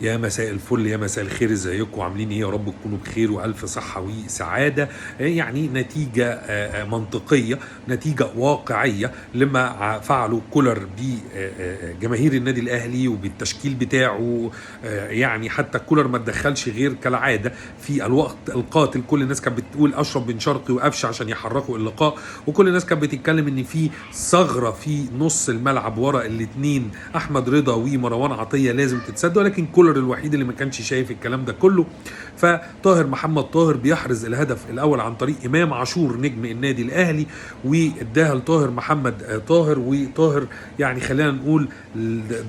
يا مساء الفل، يا مساء الخير، ازيكم عاملين ايه؟ يا رب تكونوا بخير والف صحة وسعادة. يعني نتيجة منطقية، نتيجة واقعية لما فعله كولر بجماهير النادي الاهلي وبالتشكيل بتاعه. يعني حتى كولر ما تدخلش غير كالعادة في الوقت القاتل. كل الناس كانت بتقول اشرف بن شرقي وقفشه عشان يحركوا اللقاء، وكل الناس كانت بتتكلم ان في ثغرة في نص الملعب ورا الاثنين احمد رضا ومروان عطية لازم تتسد، ولكن كولر الوحيد اللي ما كانش شايف الكلام ده كله. فطاهر محمد طاهر بيحرز الهدف الاول عن طريق امام عاشور نجم النادي الاهلي، واداها لطاهر محمد طاهر، وطاهر يعني خلينا نقول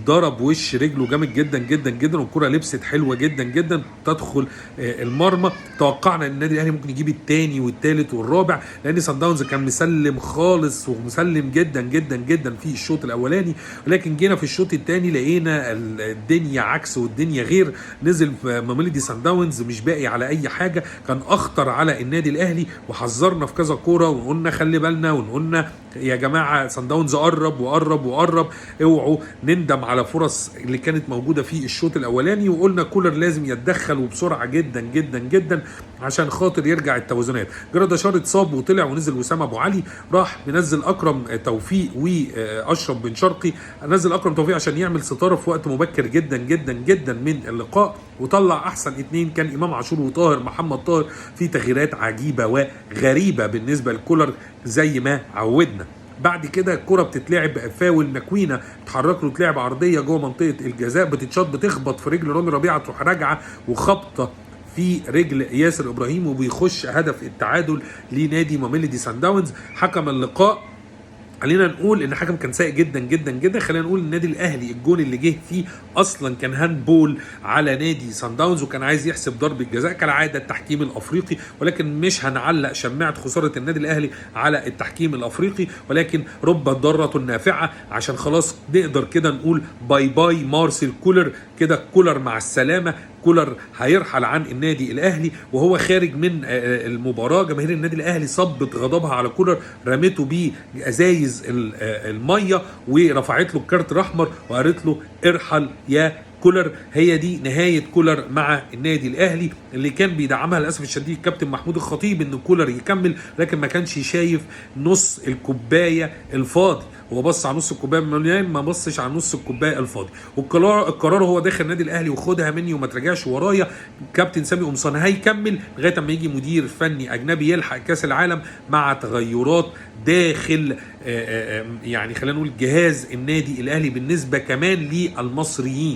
ضرب وش رجله جامد جدا جدا جدا، والكره لبست حلوة جدا جدا تدخل المرمى. توقعنا ان النادي الاهلي ممكن يجيب الثاني والثالث والرابع، لان سان داونز كان مسلم خالص ومسلم جدا جدا جدا في الشوط الاولاني، ولكن جينا في الشوط الثاني لقينا الدنيا عكس والدنيا غير. نزل ماميلودي سان داونز مش باقي على اي حاجة، كان اخطر على النادي الاهلي، وحذرنا في كذا كورة وقلنا خلي بالنا، وقلنا يا جماعة سان داونز قرب وقرب وقرب، اوعوا نندم على فرص اللي كانت موجودة في الشوط الاولاني. وقلنا كولر لازم يتدخل وبسرعة جدا جدا جدا عشان خاطر يرجع التوازنات. جراديشار اتصاب وطلع ونزل وسام ابو علي، راح منزل اكرم توفيق واشرف بن شرقي، نزل اكرم توفيق عشان يعمل ستارة في وقت مبكر جدا جدا جدا من اللقاء، وطلع احسن اتنين كان امام عاشور وطاهر محمد طاهر، في تغييرات عجيبة وغريبة بالنسبة لكولر زي ما عودنا. بعد كده الكرة بتتلعب فاول، ماكوينا بتحرك له، تلعب عرضية جوه منطقة الجزاء، بتتشاط بتخبط في رجل رامي ربيعة، تروح راجعه وخبطه في رجل ياسر ابراهيم، وبيخش هدف التعادل لنادي ماميلودي سان داونز. حكم اللقاء خلينا نقول ان حكم كان سيء جدا جدا جدا. خلينا نقول النادي الاهلي الجون اللي جه فيه اصلا كان handball على نادي سان داونز، وكان عايز يحسب ضربه جزاء كالعادة التحكيم الافريقي، ولكن مش هنعلق شماعة خسارة النادي الاهلي على التحكيم الافريقي، ولكن رب ضارة نافعة، عشان خلاص نقدر كده نقول bye bye مارسيل كولر، كده كولر مع السلامة، كولر هيرحل عن النادي الاهلي. وهو خارج من المباراة جماهير النادي الاهلي صبت غضبها على كولر، رمته بازايز المية ورفعت له الكارت الاحمر وقالت له ارحل يا كولر. هي دي نهاية كولر مع النادي الاهلي اللي كان بيدعمها للاسف الشديد كابتن محمود الخطيب ان كولر يكمل، لكن ما كانش شايف نص الكوباية الفاضي، هو بص على نص الكوباية المليان ما بصش على نص الكوباية الفاضي. والقرار هو داخل النادي الاهلي وخدها مني وما تراجعش ورايا، كابتن سامي قمصان هيكمل لغاية اما يجي مدير فني اجنبي يلحق كاس العالم مع تغيرات داخل يعني خلينا نقول جهاز النادي الاهلي بالنسبة كمان للمصريين.